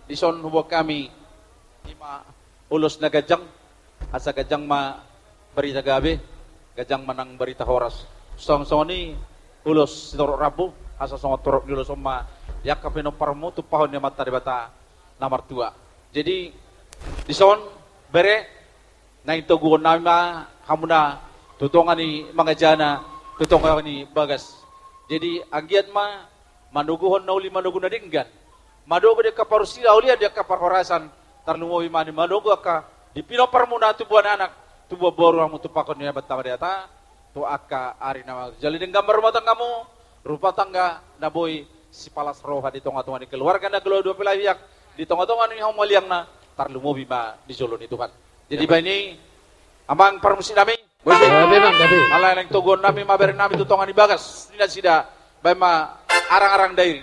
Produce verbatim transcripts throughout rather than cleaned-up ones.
Dison huboan hami, ima ulos na ganjang, asa ganjang ma barita gabe, ganjang ma nang barita horas. Songon i ulos sitorop rambu, asa songon torop ni ulos on ma di angka pinomparmu tumpahon ni Amanta Debata na martua. Jadi, dison, bere, naeng toguhon nami ma hamuna tu tonga ni mangajana, tu tonga ni bagas. Jadi, anggiat ma manoguhon na uli manogu na denggan. Manogu di angka parhaulian, di angka parhorasan, tarlumobi ma di manogu angka di pinomparmuna tubuan anak, tubuan boru hamu tumpahon ni Amanta Debata, tu angka ari na mangajali denggan ma rumah tanggamu, rumah tangga na boi sipalas roha di tonga-tonga ni keluarga na gabe dua belah pihak, di tonga-tonga ni hamu maliangna, tarlumobi ma di jolo ni Tuhan. Jadi, ya, baen i, amang parmusik nami. Musik. Gabe, Bang, gabe. Alai naeng toguhon nami ma bere nami tu tonga ni bagas ni nasida, baen ma arang-arang dairi.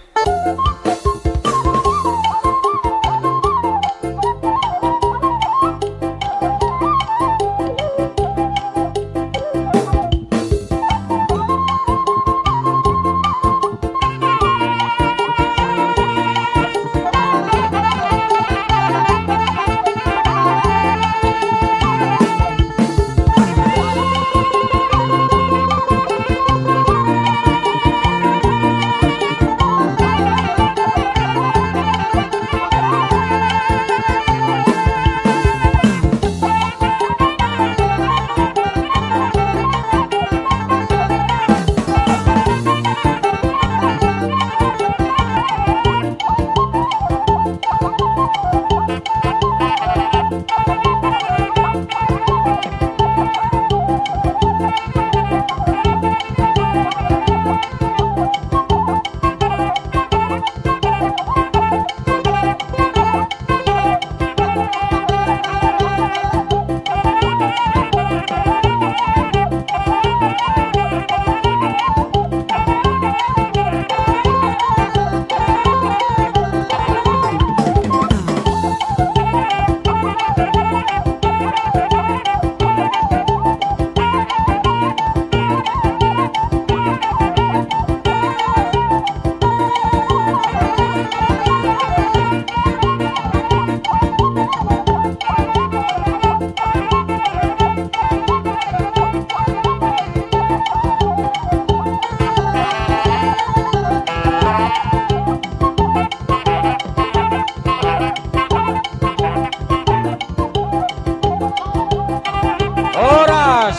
Horas.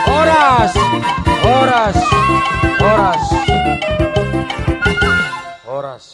Horas. Horas. Horas. Horas.